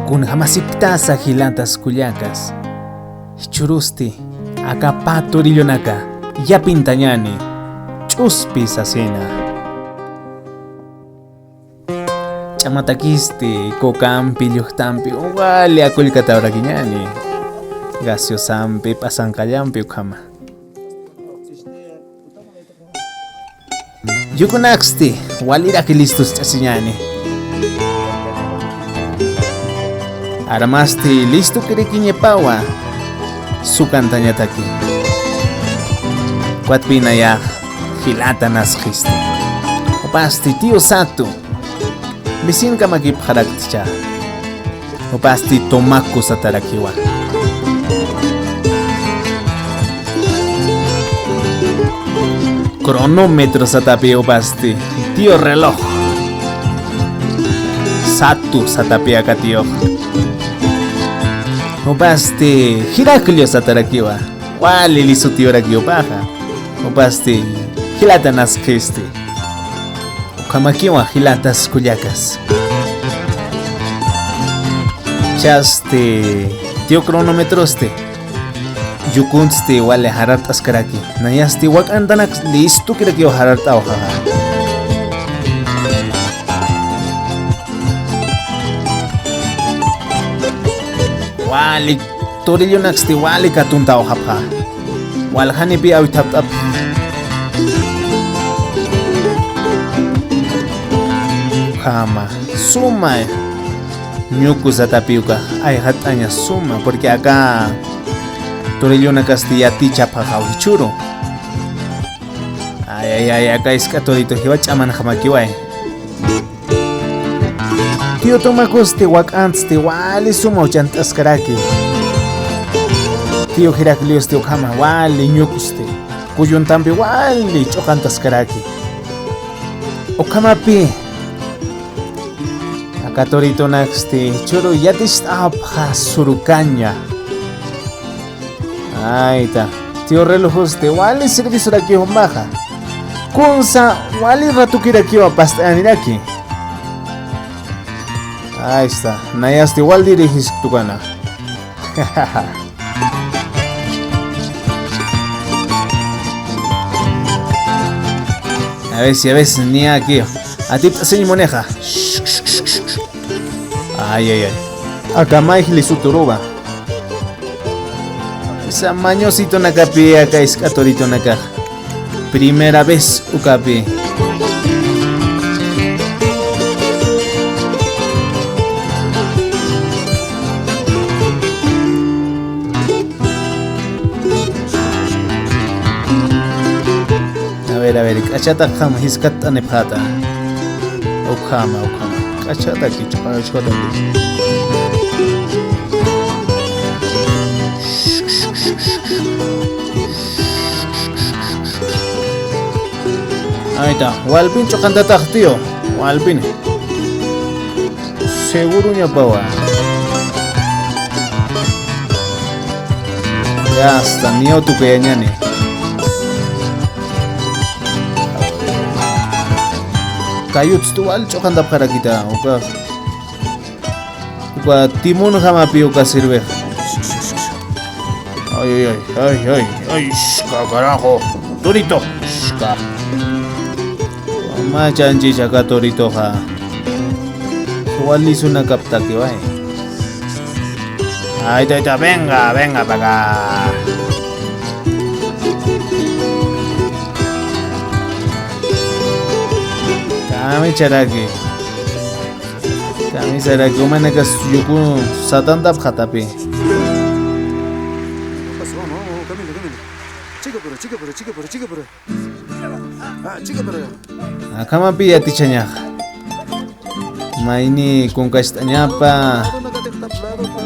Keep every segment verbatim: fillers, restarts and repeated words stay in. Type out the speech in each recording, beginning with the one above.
Kunjamasipktasa jilatas kullakas. Jichhürusti aka pä turillunaka yapintañäni ch'uspi sasina. Ch'amatakisti kukampi, llujtampi wali akullkatawrakiñäni. Gaseosampi, p'asanqallampi ukhama. Yukunaksti waliraki listus ch'asiñäni. Armasti listukirikiñapawa sukantañataki. Ukatpï nayax jilata nasxisti. Jupasti tío Satu. Vecinokamakipxarakticha. Jupasti tumaku satarakiwa. Cronómetro satapï jupasti. Tío reloj. Satu satapï aka tío. Jupasti Heraclio satarakiwa. Wali lisu tiyuraki jupaxa. Jupasti jilata nasxisti. Ukhamakiwa jilatas kullakas. Chasti tío cronómetrosti. Yukunsti wali jarart'askaraki. Nayasti wak'antanak listukirakiwa jarart'awxaxa. Wali turillunaksti wali katuntawxapxa. Waljanipï awithapt'ap. Ukhama suma ñuku satapï uka ayxat'aña suma, porque aka turillunakasti yatichapxaxaw jichhüru. Ay, ay, ay, aka isk'a turito jiwa ch'amanxamakiway. Tío tumakusti wak'antsti wali suma uchant'askaraki. Tío Heracliosti ukhama wali ñukusti. Kuyuntampi wali ch'uqantaskaraki. Ukhamapï aka turitunaksti jichhüru yaticht'apxa surukaña. Ayta, tío relojusti wali servicioraki jumaxa. Kunsa wali ratukirakiwa past'ayaniraki. Aysta, nayasti wal dirigisktukana. A veces, a veces, ni aquí. Atipt'asiñ munexa. Ay, ay, ay. Akamay jlisuturuwa. Sa mañositunakapi aka isk'a turitunakax. Primera vez ukapi. A ver, a ver, k'achata qam jiskat'anipxäta. Ukhama, ukhama. K'achata kich'uqa, k'achata kich'uqa. Ayta, walpin ch'uqantatax, tío. Walpin. Seguruñapawa. Ya hasta niyotu kayañani. Kayutstu wal ch'uqantapxarakita, uka, uka timunjamapi uka sirve. Ay, ay, ay, ay, ay, ay, shka, carajo. Torito, shka. Mä chanchis aka toritoxa. Wali sunakaptakiway. Ay, tayta, venga, venga para acá. Kamisaraki. Kamisaraki, umanakas yuku satantapxatapi. No pasa, vamos, vamos, camina, camina. Chica, pero, chica, pero, chica, pero, chica, pero. Ah, chica, pero. Akhamapi yatichañaxa. Mayni kunkacht'añapa.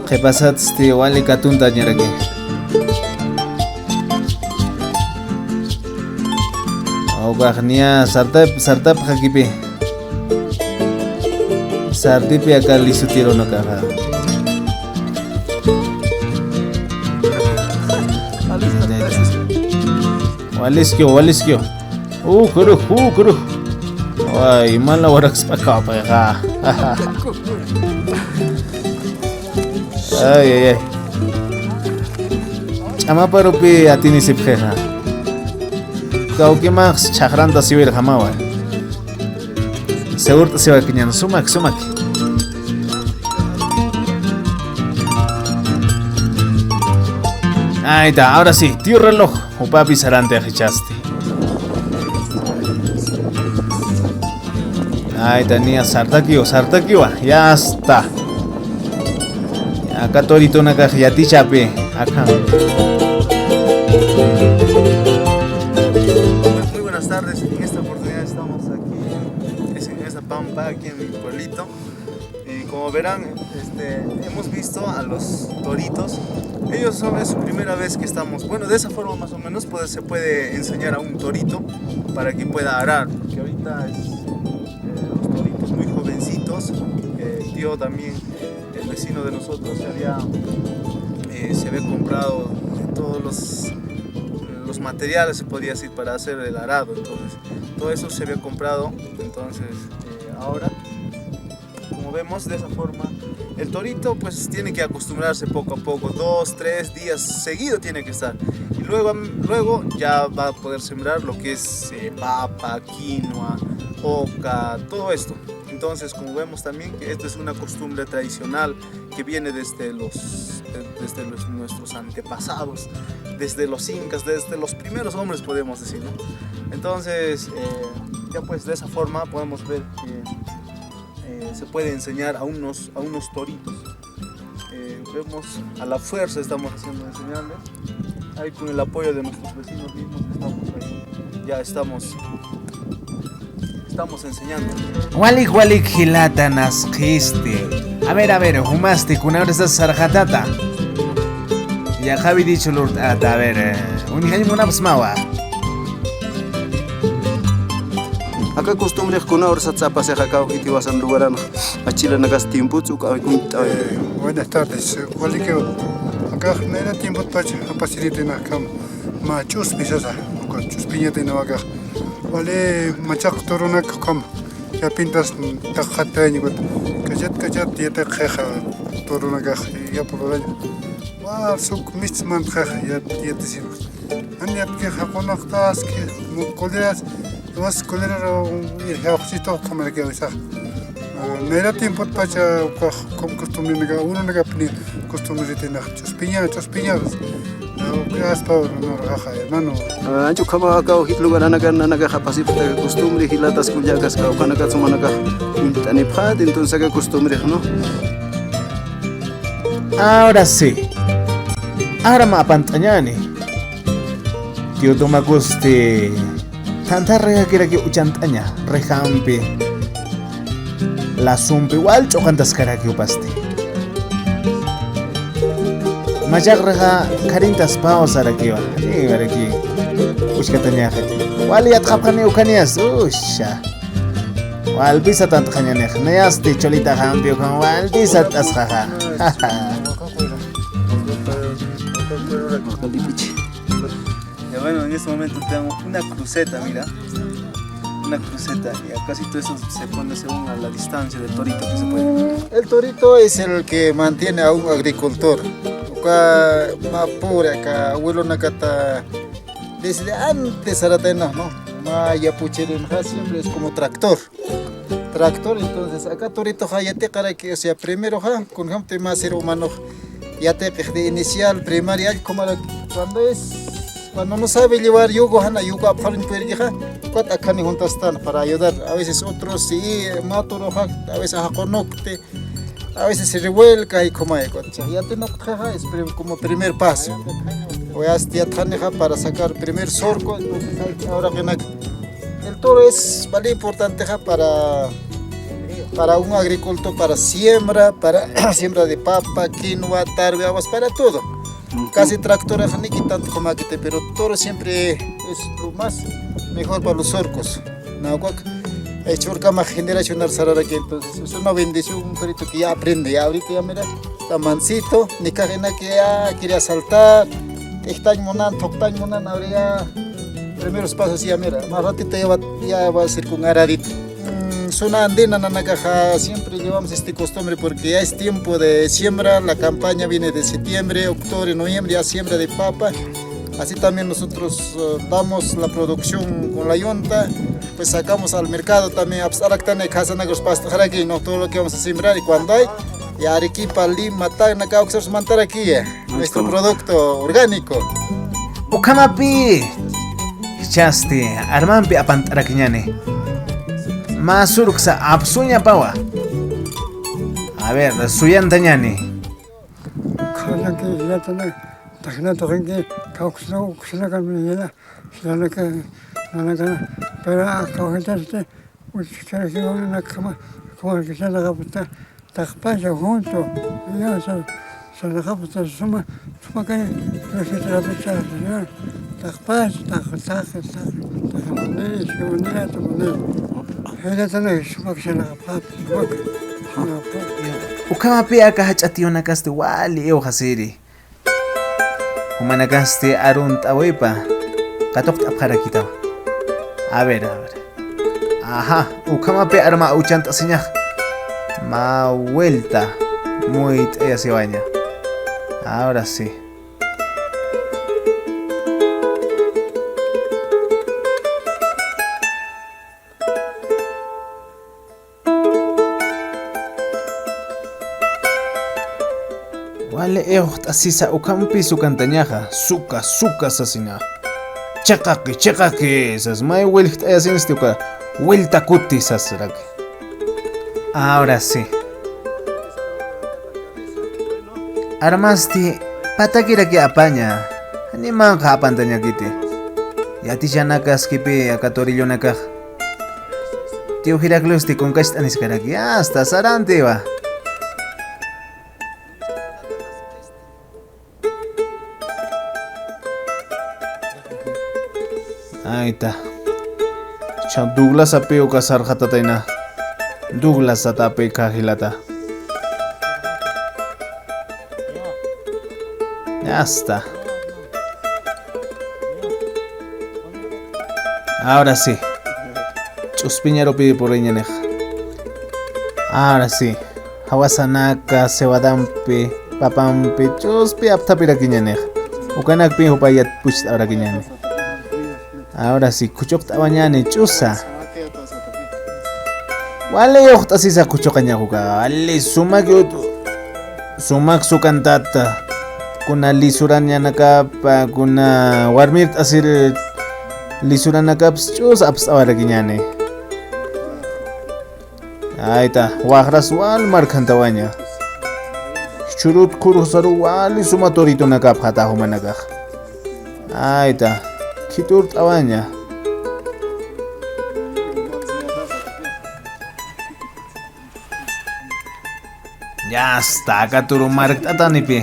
Qhipasatsti wali katuntañaraki. Ukax niya sartap, sartapxakipi. Sartipi aka lisutirunakaxa. Waliskiw, waliskiw. Ukurux, ukurux. Ay, mala warakspa kawpayxa. Ay, ay, ay. Ch'amaparupi atinisipxixa. Kawkimax chhaqranta siwirjamawa. Segurt'asiwakiñan sumak, sumak. Ahí está, ahora sí, tío reloj, jupapi saranti ajichasti. Ahí está, niya sartakiwa, sartakiwa, ya está. Aka toritunakax yatichapi, acá. Muy buenas tardes, en esta oportunidad estamos aquí, es en esa pampa, aquí en mi pueblito. Y como verán, este, hemos visto a los toritos. Ellos son, es su primera vez que estamos. Bueno, de esa forma más o menos puede, se puede enseñar a un torito para que pueda arar. Porque ahorita es, eh, los toritos muy jovencitos. Eh, tío también, el vecino de nosotros, se había, eh, se había comprado todos los, los materiales, se podría decir, para hacer el arado. Entonces, todo eso se había comprado. Entonces, eh, ahora como vemos de esa forma, el torito pues tiene que acostumbrarse poco a poco, dos, tres días seguido tiene que estar. Y luego, luego ya va a poder sembrar lo que es, eh, papa, quinoa, oca, todo esto. Entonces, como vemos también que esto es una costumbre tradicional que viene desde los, desde los, nuestros antepasados, desde los incas, desde los primeros hombres, podemos decir, ¿no? Entonces, eh, ya pues de esa forma podemos ver que eh, se puede enseñar a unos, a unos toritos. Eh, vemos, a la fuerza estamos haciendo enseñarles. Ahí con el apoyo de nuestros vecinos mismos estamos ahí. Ya estamos, estamos enseñando. Walik, walik jilata nasqisti. A ver, a ver, jumasti, kunawrisa sarxatata. Yaqha widichu lurt'ata, a ver, eh, uñjañ munapxsmawa. Aka costumbre kunawr satsapasix aka awjitiwasan lugaran achilanakas tiempo ts'uk awikun t'awin. Eh, buenas tardes. Walikiw. Aka nayra tiempo pacha apasiriti nakam ma ch'uspi sasa. Aka ch'uspi ñatina waka. Wali machaq turunak kam. Yapintas taqxatañ kut. Kachat kachat yatiqixa turunakax yapururañ. Wal suk mist'smantxa yat-, yatisin. Jan yatki jaqunaqtaski, mu coleras, mas coleras, jawxchituq kamaraki awisax. Ah, nayra tiempot pacha ukax, com costumbre naka, uno naka pini costumbre tinax, ch'uspiña, ch'uspiña, ah, uka aspa, no, raja, hermano. Ah, ancho kama aka ujit lugar anaka, nanaka japasipta costumbre, jilatas kullakas, ka, ukanaka, sumanaka, uñt'anipxat, entonces aka costumbre, ¿no? Ahora sí. Ahora mä apant'añäni. Tiyutumakusti thantha rejakiraki uchant'aña, rejampi, lasumpi, wal ch'uqantaskaraki jupasti. Machaq reja kharintaspaw sarakiwa, imaraki uskatañaxati. Wal yatxapxani ukhaniyas, usha. Walpisa tantxañanix, nayasti chulita jampi ukham walpisa t'asxaxa. Ya bueno, en este momento tengo una cruceta, mira. Una cruceta. Y acá sí todo eso se pone según a la distancia del torito que se puede. El torito es el que mantiene a un agricultor. Uka mä pura aka abuelonakata desde antes saratayna, ¿no? Mä yapuchirinxa siempre es como tractor. Tractor, entonces, aka toritoxa yatiqaraki, o sea, primeroxa, kunjamti mä ser humanox yatiqix de inicial, primaria, allkumarak, cuando es, cuando no sabe llevar yugo, jana yugo apxaruñ puyirkixa, ukat akhani juntastan para ayudar. A veces otros sí, mä turuxa, a veces jaqunukti, a veces se revuelca y como hay, ukat, ya te no, jaja, es prim-, como primer paso. O ya, ya txanixa para sacar primer surco, entonces hay que, ahora que na-, el toro es vale importante, ja, para, para un agricultor, para siembra, para siembra de papa, quinoa, tarwi, habas, para todo. Ujú. Casi tractor, ja, ni tanto como aquí, pero toro siempre es lo más mejor para los surcos. Nawkak, eh, churkama generacional sararaki, entonces es una bendición, un perrito que ya aprende, ya ahorita ya mira, está mansito, ni cajena que ya quiere saltar, está en monan, toca en monan, ahora ya primeros pasos ya mira, más ratito ya va, ya va a ser con aradito. Mm, Zona andina nanakaxa siempre llevamos este costumbre porque ya es tiempo de siembra, la campaña viene de septiembre, octubre, noviembre, ya siembra de papa. Así también nosotros, eh, damos la producción con la yunta, pues sacamos al mercado también, apst'araktani khasanakas past'xaraki, ¿no? Todo lo que vamos a sembrar y cuando hay, y Arequipa, Lima, Tacna, kawksars mantaraki, eh, nuestro producto orgánico. Ukhamapï, jichhasti, armampi apant'arakiñäni. Mä surksa apsuñapawa. A ver, suyantañäni. Ukhamaraki, jilatana, taqna tuqinki, kawksna, uksanaka, jila, jilanaka, nanakana, pero kawkitasti, uchkarakiwa, nanakama, como que se la gapta, taqpach junto, ya se, se la gapta, suma, suma que, pero se trata, señor, taqpach, taq, taq, taq, taq, manera, manera, manera. Jilatana, suma que se la gapta, suma que, suma que. Ukhamapï aka jach'a tiyunakasti wali iwxasiri. Jumanakasti arunt'awipa katuqt'apxarakitawa. A ver, a ver. Ajá, ukhamapï arma uchant'asiñax. Mä vuelta muyt'ayasiwaña. Ahora sí. Wali iwxt'asisa ukhampï sukantañaxa, suka, suka sasina. Chiqaki, chiqaki, sas may willjt'ayasinsti uka, vuelta kuti sasraki. Ahora sí. Armasti, patakiraki apaña, nimanxa apantañakiti. Yatichanakas kipï aka turillunakax. Tiyu Heracliosti kunkacht'aniskaraki, hasta sarantiwa. Ayta. Cha Douglasapï uka sarxatatayna. Douglasatapï kha jilata. Ya está. Ahora sí. Ch'uspiñarupï puriñanix. Ahora sí. Jawasanaka, cebadampi, papampi, ch'uspi apthapirakiñanix. Ukanakpï jupayat pucht'awrakiñani. Ahora sí, khuchuqt'awañani ch'usa. Wali iwxt'asisa khuchuqañax uka, wali sumak yut-, sumak sukantata. Kuna lisurañanakapa, kuna warmirt'asir lisuranakaps ch'usa apst'awarakiñani. Ayta, waxras wal markhantawaña. Churut khursaru wali suma turitunakapxata jumanakax. Ayta, khiturt'awaña. Ya está, aka turu markt'atanipi.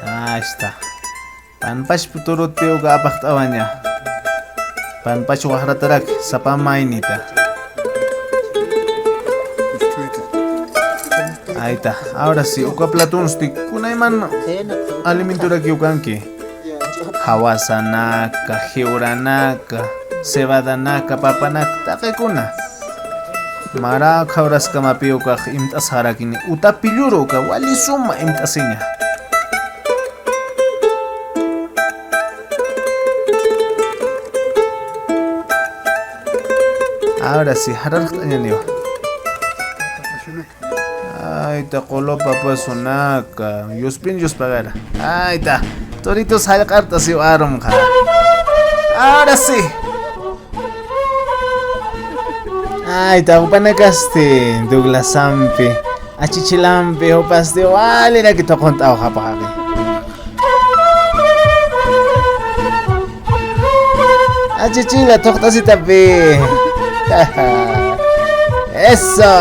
Ahí está. Panpach turutpiw uka apaxt'awaña. Panpach waxratarak, sapa maynita. Ahí está. Ahora sí, uka platunsti kunayman alimenturaki ukanki. Jawasanaka, jiwranaka, cebadanaka, papanaka, taqikuna. Mara khawraskamapi ukax imt'asxarakini, uta pilluru uka wali suma imt'asiña. Ahora sí, jararqt'añaniwa. Ayta, qulu papasunaka, yuspin yuspagara. Ayta, turitus jallq'art'asiw arumxa. Ahora sí. Ayta, jupanakasti Douglasampi, achichilampi, jupasti waliraki thuqunt'awxapxaqi. Achichila, thuqt'asitapi. Eso.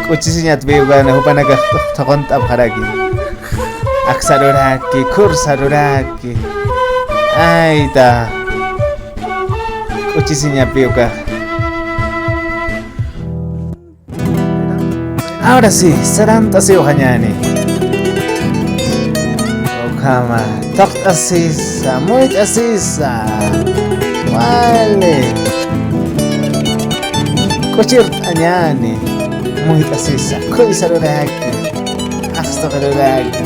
K'uchisiñatpi ukan jupanakax thuqunt'apxaraki. Aksaruraki, khursaruraki. Ayta. K'uchisiñapi ukax. Ahora sí, sarant'asiwxañäni. Ukhama, thuqt'asisa, muyt'asisa. Wali. K'uchirt'añäni. Muyt'asisa, khuysaruraki. Astuqiruraki.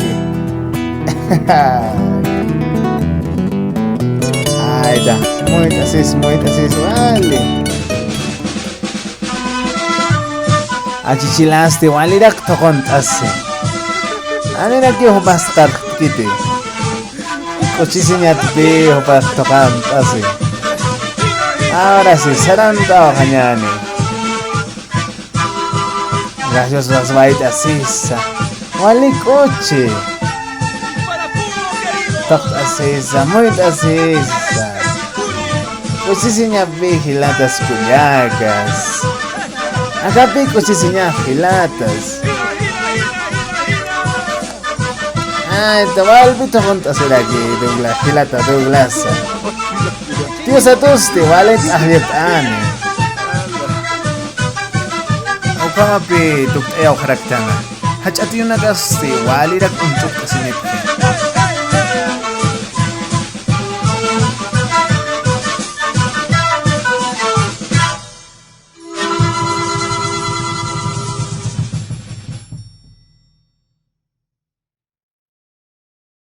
Ayta, muyt'asis, muyt'asis, wali. Achichilasti walirak thuqunt'asi. Janirakiw jupas qarqtkiti. K'uchisiñatpi jupas thuqunt'asi. Ahora sí, sarant'awxañäni. Gracias, las wayt'asisa. Wali k'uchi. Thuqt'asisa, muyt'asisa. K'uchisiñapï jilatas kullakas. Akapi k'uchisiñax jilatas. Ay, ta walpi thuqunt'asiraki, Douglas, jilata Douglasa. Diosatusti, wali t'aqllirt'ani. Ukhamapi tukt'ayawxaraktana. Jach'a tiyunakasti walirak uñch'ukt'asinipki.